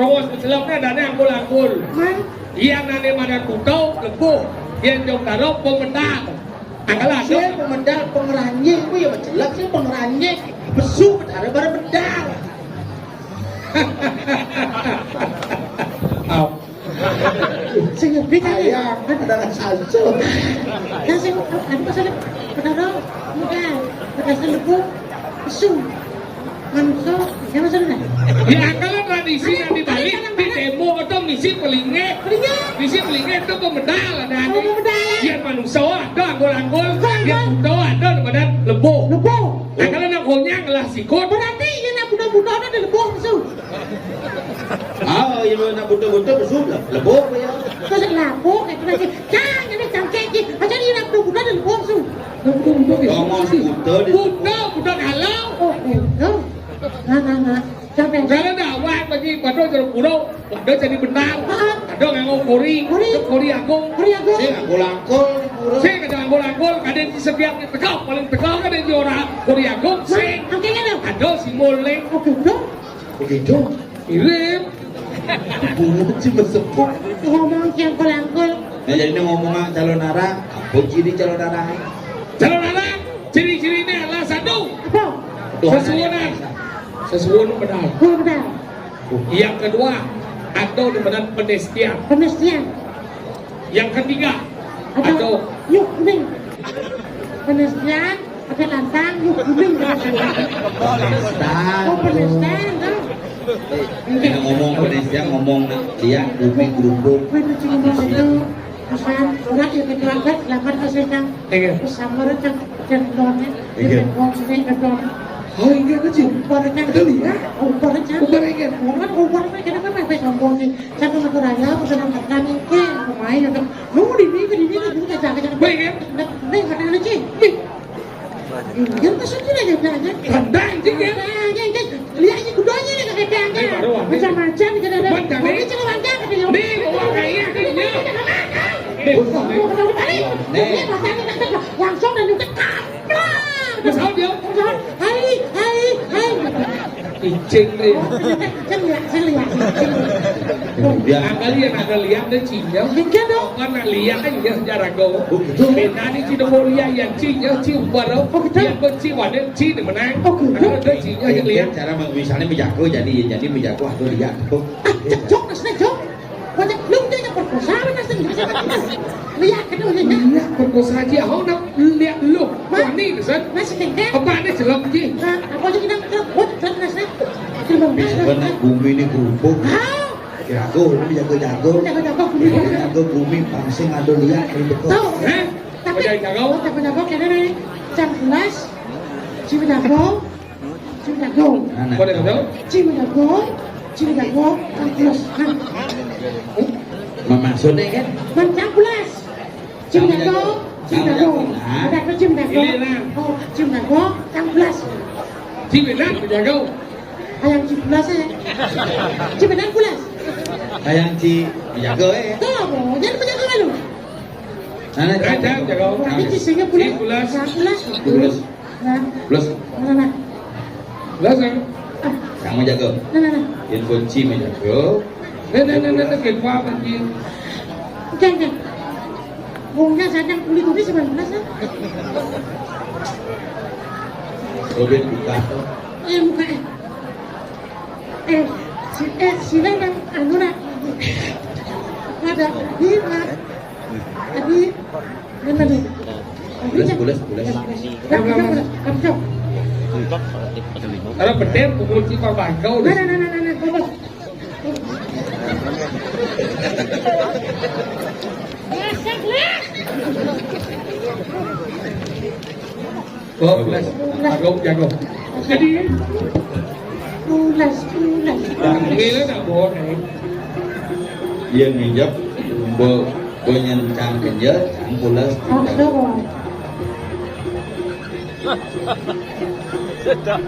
tongos mencelep ni ada ni angkul-angkul. Mat. Yang nane madan butau, lebuh. Yang jong daro, pemendal. Angkal ada. Saya pemendal, pengeranyik, aku ya mencelep, saya pengeranyik. Besu, ada baru bedal. Au. Sing ngerti kan? Ayang, ada salsa. Ya, sing, anu, pasal, Betara, muda, pasal lebu, su, manungsa, ya, maksudnya? Ya, kalau tradisi yang dibalik, di demo atau misi pelingit. Pelingit. Misi pelingit itu pemedal, ada. Oh, pemedal. Ya, manusia ada, anggol-anggol. Anggol-anggol. Ya, buta ada, badan lebu. Lebu. Nah, kalau nak konyang lah sikut. Berarti, ya, nak buta-buta ada lebu, su. Ah, iya, nak buta-buta besuk lah. Lebok apa ya? Terus lapuk, itu lagi. Cang, ini cangkek, ji. Macam ni nak buta-buta ada lebok, su. Nak buta-buta besuk. Ngomong buta di Buta, buta kalau. Oh, buta. Nah, nah, nah. Sampai. Kalau dah awak bagi pada jeruk pura, pada jadi benar. Ha? Ada nganggo kori, Kori. Kori agung. Kori agung. Sing angkul-angkul di pura. Sing ada angkul-angkul, kadang di setiap di tengah, paling tengah kadang di orang kori agung. Nah, sing. Angkanya dah. Ada simbol ni. Oh, buta. Begitu. Mirip. Bungut si besepuh. Ngomong si angkul-angkul. Nah, jadi ini ngomong calon arang, apa ciri calon arang? Calon arang, ciri-cirinya adalah satu. Apa? Tuhan. Sesuunan. Sesuun benar. Oh, benar. Yang kedua, atau di benar penestian. Penestian. Yang ketiga, atau, atau yuk, kuning. Penestian, pakai lantang, yuk, kuning. Penestian. Oh, penestian, tuh. Yang ngomong penestian, ngomong nak dia, bumi gerubuk. Wih, itu cuma itu. Pesan, urat ya, ketua, selamat, Mas Endang. Iya. Pesan, urat, kan, kan, doang, ya. Iya. Kan, doang, sini, kan, doang. Oh, iya, kecil. Umpar, kan. Betul, ya? Umpar, kan. Umpar, iya. Umpar, umpar, kan, kenapa, Mas, sombong, nih? Satu Madura ya, aku senang tekan nih. Pemain ada. Lu di minggu, di minggu, di minggu, jangan, jangan. Baik, ya? Nih, nih, kata lu, Cing. Nih. Iya, maksudnya lagi, jangan, jangan. Tendang, Cing, ya? Tendang, Cing, Cing. Lihat ini kudonya nih, kata dia. Nih, baru, Cing. Macam-macam, kata dia. Buat, jangan. Ini celana, kata dia. Nih, bawa kayak ini, ya. Nih. Langsung dan juga kaplak. Mas Aud, ya? Hai, hai, hai. Icing nih. Icing ya, saya lihat. Icing. Ya. Angkali yang ada lihat deh, Cing, ya. Enggak dong. Kan nak lihat kan, ya, sejarah kau. Oh, gitu. Beda nih, Cing, mau lihat, ya, Cing, ya, Cing, baru. Oh, gitu. Ya, kau Cing, wadah, Cing, di mana? Oh, gitu. Ada Cing, ya, yang lihat. Cara misalnya menjago, jadi, jadi menjago atau lihat. Ah, cocok, asli, cocok. Wajah lu dia yang perkosa, mana sih? Lihat kedua ini. Iya, perkosa aja. Hau nak lihat lu. Wah, ini pesan. Masih kengkeng. Apa ada celok ji? Nah, apa aja kita buat celok nasi. Terima kasih. Benar, bumi ini kerupuk. Hah? Jago, ini jago-jago. Jago-jago, bumi. Jago-jago, bumi, pangsing, ado lihat, kerupuk. Tahu? Hah? Tapi, jago? Jago-jago, kena nih. Jam sebelas. Jam jago. Cim jago. Anak. Kau dah tahu? Cim jago. Cim jago. Cangkulas. Nah. Maksudnya kan? Man cangkulas. Cim jago. Cim jago. Ada apa cim jago? Giliran. Oh, cim jago. Cangkulas. Cim enak jago. Ayam cangkulas ya. Cim enak kulas. Ayam ci jago eh. Tuh, jangan menjago malu. Nah, nah, jago. Jago. Tapi cisingnya kulit. Cangkulas. Cangkulas. Cangkulas. Nah. Plus. Nah, nah, nah. Plus, kan? Ah. Kamu jago. Nah, nah, nah. Yang kunci mah jago. Nah, nah, nah, nah, nah, kayak apa, anjing? Jangan, jangan. Wongnya sadang kulit ini sembilan belas, ah. Robin buka. Eh, buka, eh. Eh, si, eh, sila nang anu nak. Ada di, nak. Tadi, bener nih. Pulas, pulas, pulas. Nah, kita pulas. Kapcok. Kalau bener, pukul si Pak Bangkau. Nah, nah, nah, nah, nah, nah, nah. Geser, geser. Oh, belas. Jago, jago. Jadi, pulas, pulas. Ini lah nak bohong, eh. Iya, nginjak, bo-, bo nyencang kenjel, cang pulas. Oh, sudah.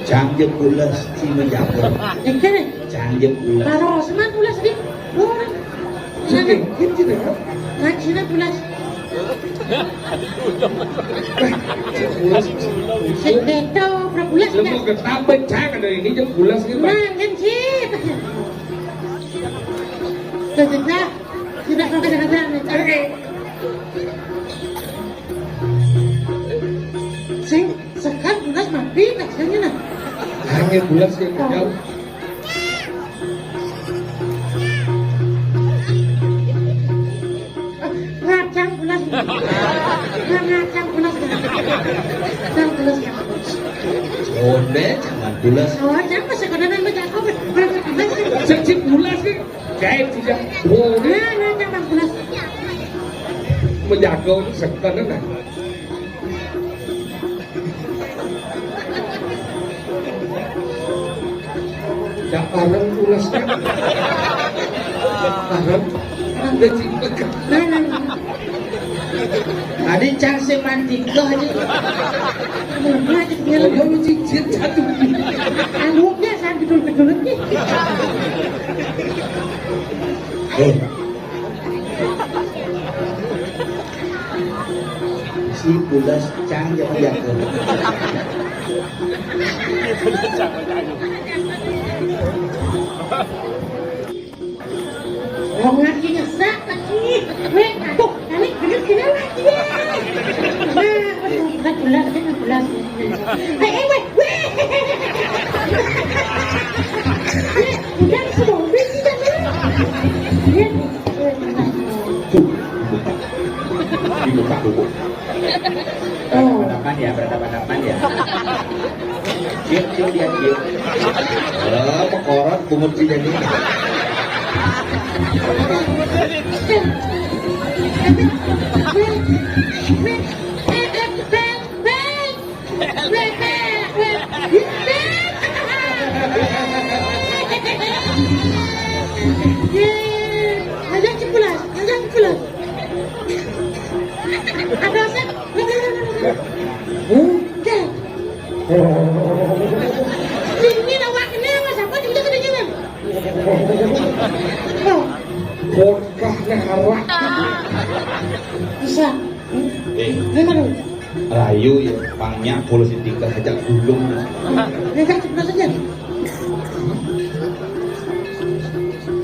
Cang je pulas, si menjago. Ini. Cang je pulas. Baru seman pulas, di. Orang. Sini, gitu deh, kan? Ngajinya pulas. Pulas. Sik beto, ora pulas. Lu mau ketambah, jangan dari ini, dia pulas gitu, Pak. Mangan sih. Sudah, sudah. Sudah, sudah, sudah, sudah. Oke. Sing, sekan pulas mati, rasanya, nah. Hanya pulas yang jauh. Ngacang pulas. Ngacang pulas. Ngacang pulas. Onde, jangan pulas. Oh, jangan sekolah nang ngacang pulas. Sing, sing pulas ki. Jahit sih, ya. Oh, nah, ngacang pulas. Menjaga sekolah nang. Ndak pareng pulas kan? Pareng. Ada cinta kan? Ada cang semantika aja. Ada cincin satu. Angguknya saya gedul-gedul nih. Eh. Si pulas cang jangan diatur. Wong lagi nyesak lagi. Weh, aduh, kami bener-bener lagi ya. Nah, aduh, bukan pulas, bukan pulas. Eh, eh, weh, weh. Weh, udah, sudah, weh, kita, weh. Weh, weh, weh. Tuh, dibuka. Dibuka buku. Oh. Berhadapan-hadapan ya, berhadapan-hadapan ya. Cium, cium dia, cium. Eh, pekorot bungut sih jadi. Ayo, cepulas, ayo, cepulas. Ada apa? Oke. Dingin awak kena, Mas, apa juga kena Bocah ngarah. Bisa. Eh, ini mana? Rayu ya, pang nyak puluh senti ka hajak gulung. Ini kan sebelah saja.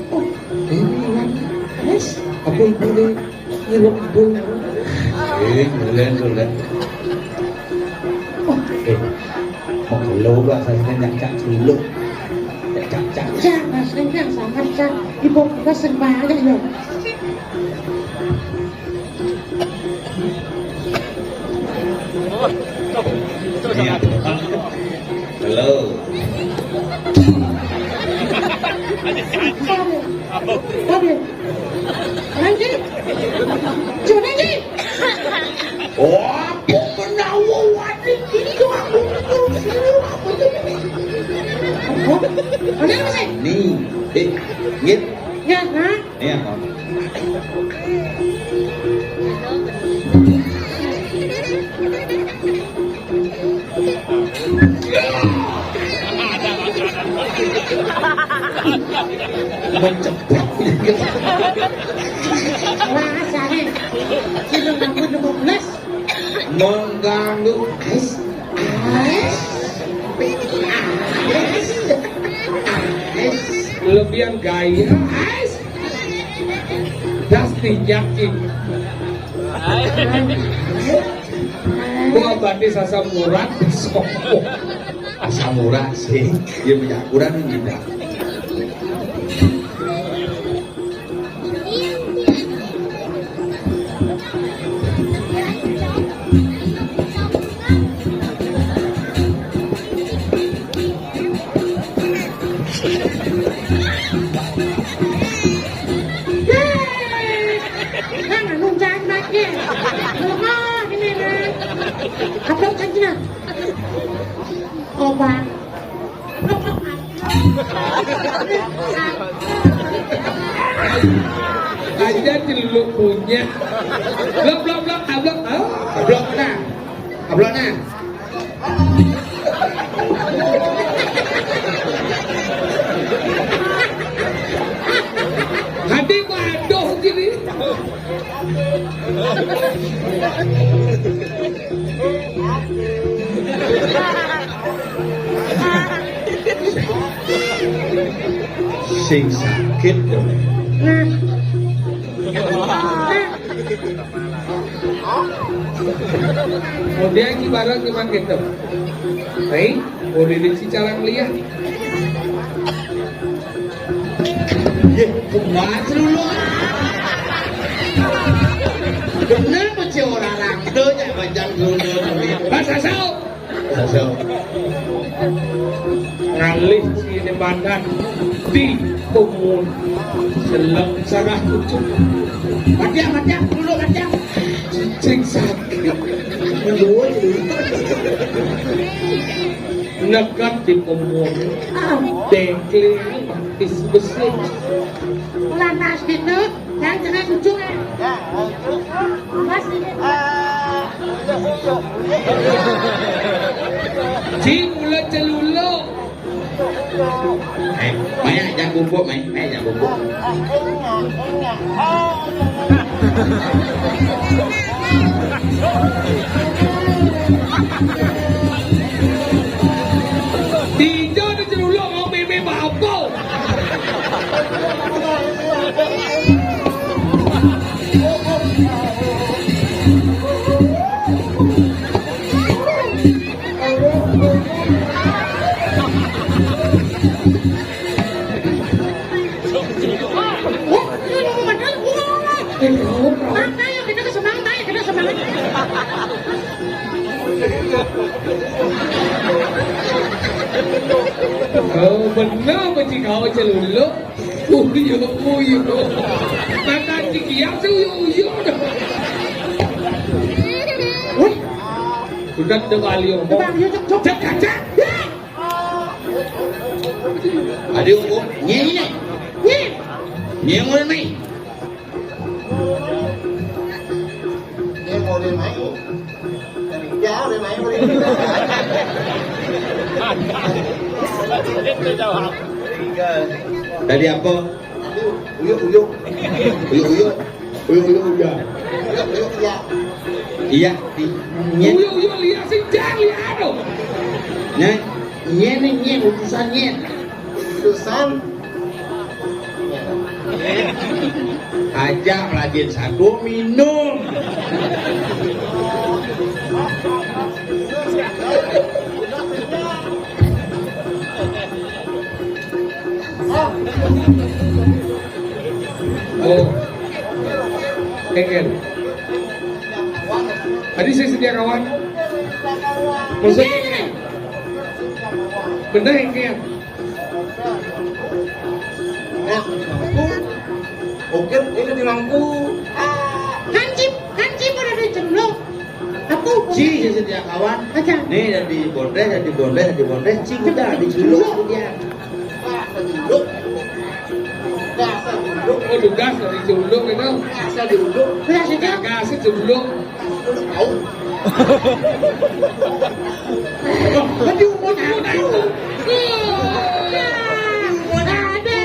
Oh, ini kan. Yes. Apa ibu ni? Ini ibu. Eh, bulan, bulan. Oh, eh. Mau keluar, saya nak cak dulu. Cak, cak, cak. Cak, mas, ini yang sangat cak. Ibu kita sembah aja ya. Iya. Halo. Aduh. Aduh. Lanjut. Jona, Ji. Oh, aku menawa wadik ini aku terus ini apa tu? Apa? Ada apa sih? Ni. Eh, ngit. Ya, ha? Ni apa? Menceplok. Wah, sare. Kilo nomor lima belas. Mengganggu. Ais. Ais. Ais. Ais. Lebihan gaya. Ais. Das tinjak, Cing. Gua batis asam urat. Asam urat sih. Dia punya ukuran ini dah. Kan anu jangan makin. Lemah ini, nah. Apa janjinya? Coba. Aja celuluk punya. Blok, blok, blok, ablok. Oh. Ablok nah. Ablok nah. Hati waduh gini. Sing sakit dong. Kemudian ibarat gimana gitu? Baik, udah di Cicalang lihat. Ye, kumaha lu? Bener mah cék orang rangda nya bajang dulu. Pas asal. Asal. Ngalih sini badan di kumun. Selek sarah kucing. Matiak, matiak, dulu matiak. Cicing sakit. Dulu. Nekat di kumun. Dengkling. Is besi. Ulah nas gitu, yang jangan ujung ya. Mas ini. Cing, ulah celuluk. Eh, maya jangan bubuk, maya, maya jangan bubuk. Tiga tu celuluk mau meme apa? Makanya kita ke Semarang, kita ke Semarang. Oh, bener, Pak Cikau celuluk. Uyuh, uyuh. Kata Cikiang sih uyuh, uyuh. Wih. Sudah terbalik. Terbalik, cek, cek. Cek, cek. Aduh, oh, nyai ni. Nyai. Nyai orang ni. Nyai orang ni. Ya, orang ni. Itu jawab. Tadi apa? Uyuk, uyuk. Uyuk, uyuk. Uyuk, uyuk, udah. Uyuk, uyuk, iya. Iya, di, nyet. Uyuk, uyuk, lihat sih, jangan lihat, aduh. Nyet, nyet nih, nyet, utusan nyet. Utusan. Ajak lagi satu minum. Oh. Engkel. Tadi saya setia kawan. Maksudnya, bener, Engkel. Oke, ini di lampu. Hansip, hansip udah diceluk. Aku. Ci, saya setia kawan. Aja. Nih, dari Bondres, dari Bondres, dari Bondres, Ci udah diceluk dia. Gas diuluk. Gas diuluk. Oh, tugas dari diuluk itu. Gas diuluk. Gas itu. Gas itu diuluk. Tahu. Aduh, mau tahu. Ada.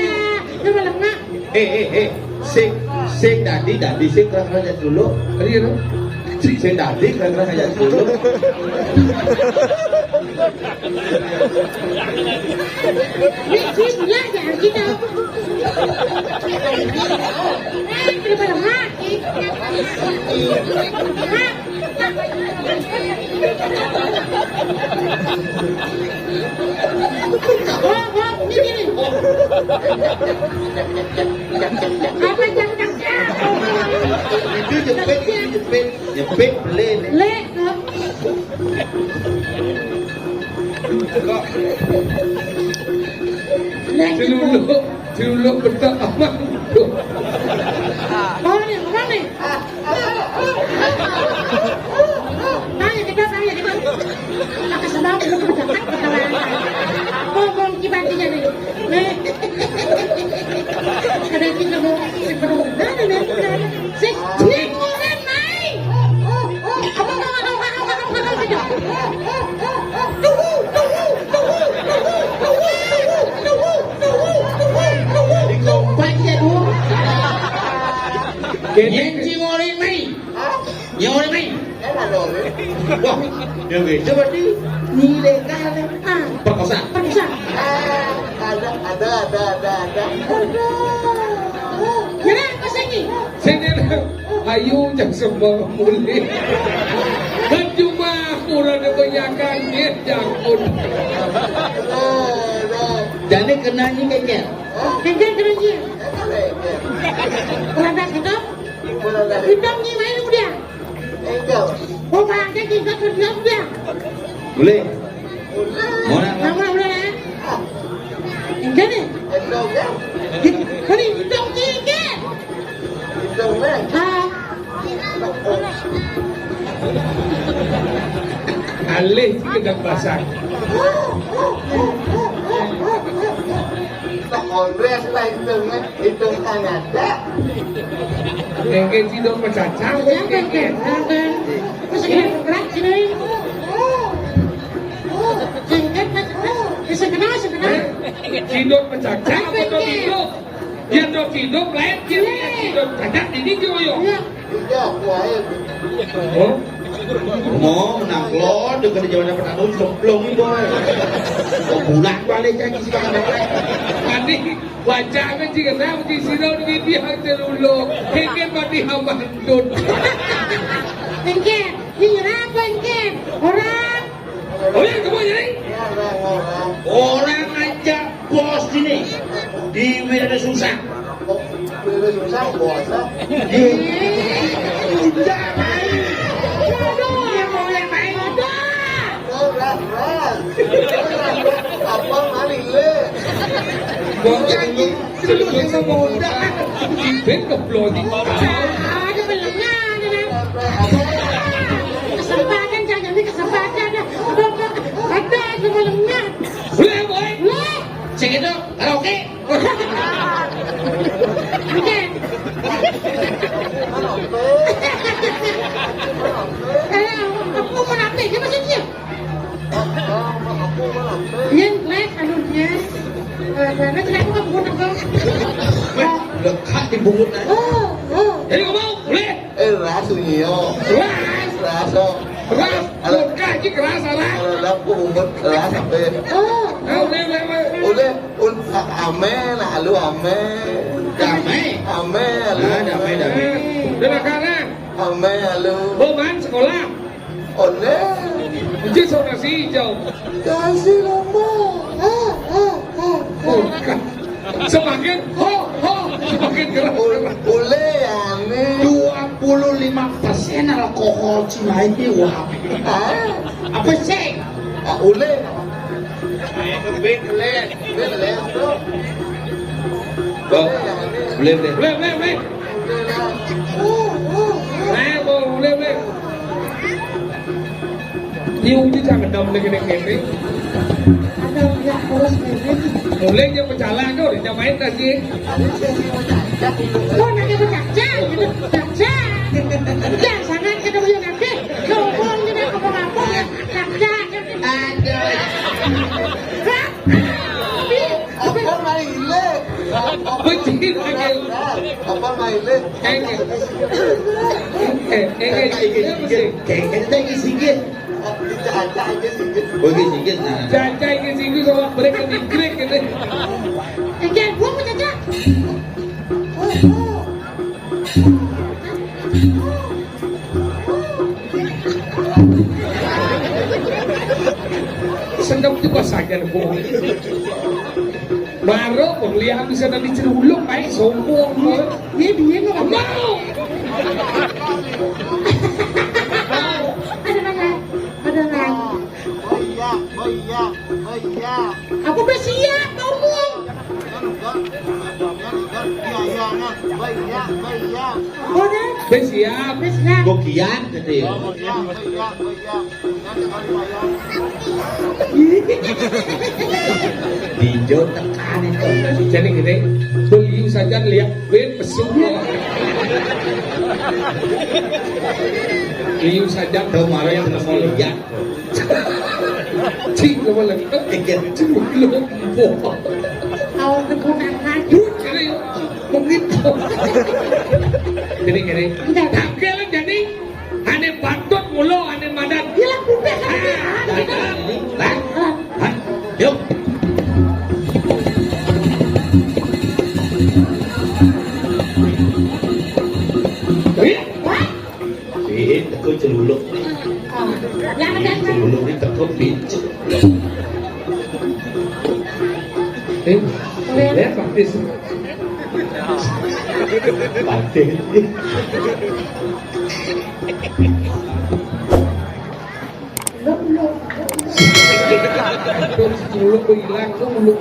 Coba lengah. Eh, eh, eh. Sing, sing tadi, tadi sing keras-keras dulu. Tadi ya, no? Sing tadi keras-keras dulu. Ini sih belajar kita. Eh, kenapa lemah? Hah? Oh, oh, ini, ini. Apa yang kerja? Itu jepit, jepit, jepit, beli. Lek, no. Celuluk, celuluk betak aman. Oh, ini, orang nih. Ayo, kita, ayo, kita. Maka sebab belum berangkat, kata orang. Ngomong kibat dia nih. Nih. Ada kita mau, kita mau. Mana nih? Sik, sik, orang naik. Di kompak ya, Bu. Yen sing ora mei. Hah? Ya ora mei. Wah, ya wis. Coba di nilai kali. Ah, perkosa. Perkosa. Ah, ada, ada, ada, ada, ada. Ada. Kira apa sih ini? Sing ayu jang semua mulih. Kan cuma kurang kebanyakan dia jangkut. Jane kena ni kengker. Kengker kena ni. Kurang tak sedap? Hitam ni main udah. Oh, pakai kita kerja udah. Boleh. Mau nak? Nama udah lah. Enggak nih. Ini hitam ni enggak. Ah. Alih kita pasang. Kongres lah itu, kan? Itu kan ada. Engke sidok pecacah, ya, kan, kan. Terus ini berat, sini. Singkat, Mas. Bisa kenal, bisa kenal. Sidok pecacah apa sidok? Yen do sidok lain, yen sidok cacak dadi joyo. Iya. Iya, kuae. Oh. Mau menang klon dengan jawaban pertama cemplung itu. Kok bulat balik lagi sih, Bang? Tadi baca kan sih, kenapa di sini di dia celuluk. Engke mati hambandut. Engke, ini apa engke? Orang. Oh ya, kamu jadi? Orang aja bos ini. Di Wira susah. Wira susah, bos. Di udah main. Dia mau yang main. Ras, ras. Apa maling le? Bos ini. Lu yang mau muda. Ben goblok. Ada belengah, ada. Kesempatan, jangan ini kesempatan. Ada, ada belengah. Boleh, boleh. Boleh. Sing itu, karaoke. Oke. Eh, aku mau nanti, dia masih dia. Yen lek anu yen, eh, karena tidak aku nggak bukan apa. Dekat di bungut aja. Jadi ngomong, boleh? Eh, ras sunyi yo. Ras. Ras yo. Ras. Alah. Bukan, ini keras, alah. Kalau lampu umpet, ras sampai. Ah, boleh, boleh, boleh. Udah, un, a-, ame, nah, lu ame. Damai. Ame, lu. Ah, damai, damai. Terima kasih. Ame, lu. Boban sekolah. Oleh. Mungkin sonasi hijau. Kasih lama. Ah, ah, ah, ah. Bukan. Semakin ho, ho, semakin keras. Ul-, oleh ya, nih. Dua puluh lima persen alkohol Cina ini, wah. Ah. Apa sih? Ah, oleh. Bek, leh. Bek, leh, bro. Bro, boleh, boleh. Boleh, boleh, boleh. Nah, bro, boleh, boleh. Tiup di jangan dam lagi ning kene. Ada yang terus ini. Mulai dia pecalang tu, dia main kasih. Oh, nanti pecah, pecah, pecah. Ya, sangat kita punya nanti. Ngomong kita ngomong apa? Pecah. Aduh. Hah? Apa maile? Apa maile? Eh, eh, eh, eh, eh, eh, eh, eh, eh, sikit. Oh, sikit, sikit, nah. Caca ini sikit, kalau mereka dikrik gitu. Eh, jangan buang, Caca. Sedap tu pasangan, Bu. Baru pemilihan bisa dari celuluk, baik sombong, Bu. Dia, dia nggak mau. Ada nanya, ada nanya. Boya, boya, boya. Apa be siap, ngomong? Yang enggak, yang enggak, iya, iya, nah. Boya, boya. Apa deh? Be siap. Be siap. Bogian gitu ya. Oh, boya, boya, boya. Yang sekali bayar. Dijauh tekan itu. Jadi gini, beliau saja lihat, weh, pesu. Beliau saja tahu marah yang mau lihat. Cing, lo lagi. Iya. Cing, lo. Awal kegunaan. Duh, kiri. Mungkin. Kiri, kiri. Enggak. Tanggal jadi. Ane patut mulo, ane madan. Iya lah, bukan. Ah, ah, ah. Yuk. Iya. Wah. Eh, teko celuluk. Lah, eh, celuluk ni teko pincuk. Eh, ya, praktis. Praktis. Terus celuluk hilang, celuluk.